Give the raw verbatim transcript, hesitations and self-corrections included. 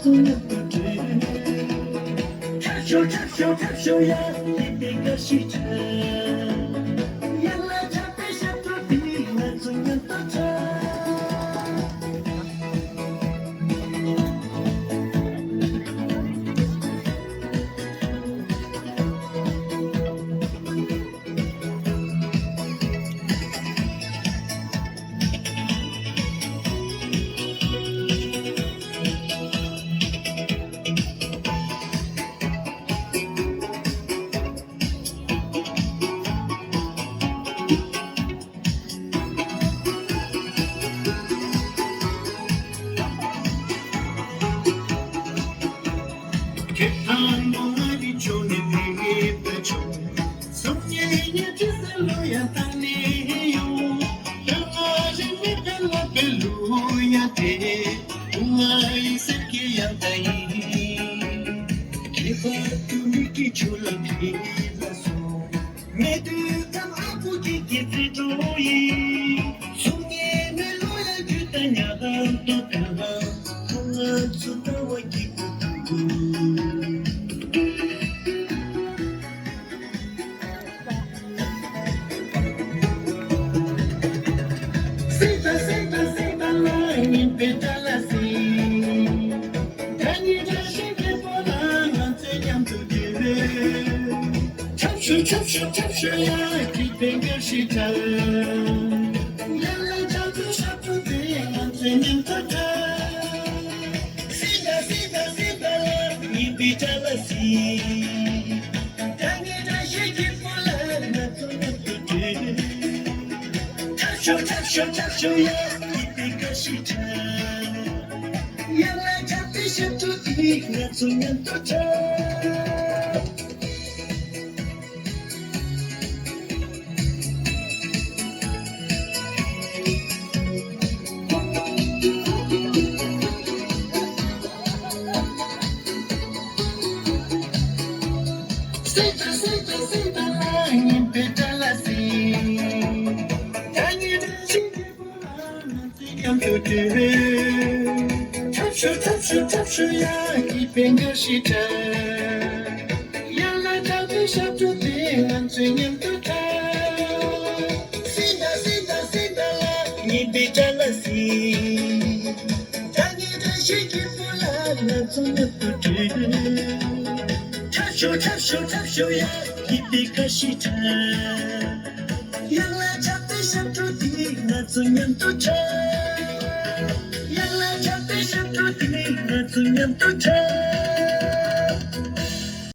ཚོ་མཉམ་དུ་འགྲོ། ཁྲབ་ཤོག་ཁྲབ་ཤོག་ཁྲབ་ཤོག་ཡ། ཡིན་པའི་དགའ་བཞིན་འགྲོ། ཡར་ལ་ཆགས་པའི་ཞབས་བྲོ་འདི་ང་ཚོ་མཉམ་དུ་འགྲོ། ཁྱེད་དང་ང་རི་ཆོ་ནི་དེ་ངེས་པ་ཆོ། སུམ་གཉིས་ཉི་ཁྲི་སེ་ལོ་ཡ་ཏང་ནི་ཡོང་། ལོ་ང་རི་མི་བེ་ལ་བེ་ལུ་ཡ་དེ། ང་ཡི་སེམས་ཀྱི་ཡང་ཏ་ཡིན། ཁྱེད་པར་དུ་མི་ཀི་ཆུ་ལ་ཁྱེད་ལ་སོང་། མེ་དུ་ཀམ་ཨ་ཁུ་ཀི་ཀི་ཙི་ཏུ་ཡི། སུམ་གཉིས་མེ་ལོ་ཡ་རྒྱུ་ད་ཉ་གང་དུ་དེ་བ། ཁོ་ང་ཚོ་ད་བ་ཀི་ཀུ་ཏུ་ཡི། སེ་ད་སེ་ད་སེ་ད་ལ་ཉིན་པའི་ད་ལ་སེ། ད་ནི་བཀྲ་ཤིས་ཀྱི་པོ་ལ་ང་ཚོས་མཉམ་དུ་བསྡད་རེད། ཁྲབ་ཤོ་ཁྲབ་ཤོ་ཁྲབ་ཤོ་ཡ། སྐྱིད་པའི་དགའ་བཞིན་འགྲོ། ཡར་ལ་ཆགས་པའི་ཞབས་བྲོ་དེ་ང་ཚོས་མཉམ་དུ་འགྲོ། སེ་ད་སེ་ད་སེ་ད་ལ་ཉིན་པའི་ད་ལ་སེ། ད་ངས་བཀྲ་ཤིས་ཀྱི་པོ་ལ་ང་ཚོ་མཉམ་དུ་འགྲོ། ཁྲབ་ཤོ་ཁྲབ་ཤོ་ཁྲབ་ཤོ་ཡ། སྐྱིད་པའི་དགའ་བཞིན་འགྲོ། ཡར་ལ་ཆགས་པའི་ཞབས་བྲོ་འདི་ང་ཚོ་མཉམ་དུ་འགྲོ། སེ་ད་སེ་ད་སེ་ད་ལ་ཉིན་པའི་ད་ལ་སེ། ད་ངས་བཀྲ་ཤིས་ཀྱི་པོ་ལ་ང་ཚོས་མཉམ་དུ་འགྲོ། ཁྲབ་ཤོ་ཁྲབ་ཤོ་ཁྲབ་ཤོ་ཡ། སྐྱིད་པའི་དགའ་བཞིན་འགྲོ། ཡར་ལ་ཆགས་པའི་ཞབས་བྲོ་དེ་ང་ཚོས་མཉམ་དུ་འགྲོ། སེ་ད་སེ་ད་སེ་ད་ལ་ཉིན་པའི་ད་ལ་སེ། ད་ངས་བཀྲ་ཤིས་ཀྱི་པོ་ལ་ང་ཚོ་མཉམ་དུ་འགྲོ། ཁྲབ་ཤོ་ཁྲབ་ཤོ་ཁྲབ་ཤོ་ཡ། སྐྱིད་པའི་དགའ་བཞིན་འགྲོ། ཡར་ལ་ཆགས་པའི་ཞབས་བྲོ་འདི་ང་ཚོ་མཉམ་དུ་འགྲོ། ཡར་ལ་ཆགས་པའི་ཞབས་བྲོ་འདི་ང་ཚོ་མཉམ་དུ་འགྲོ།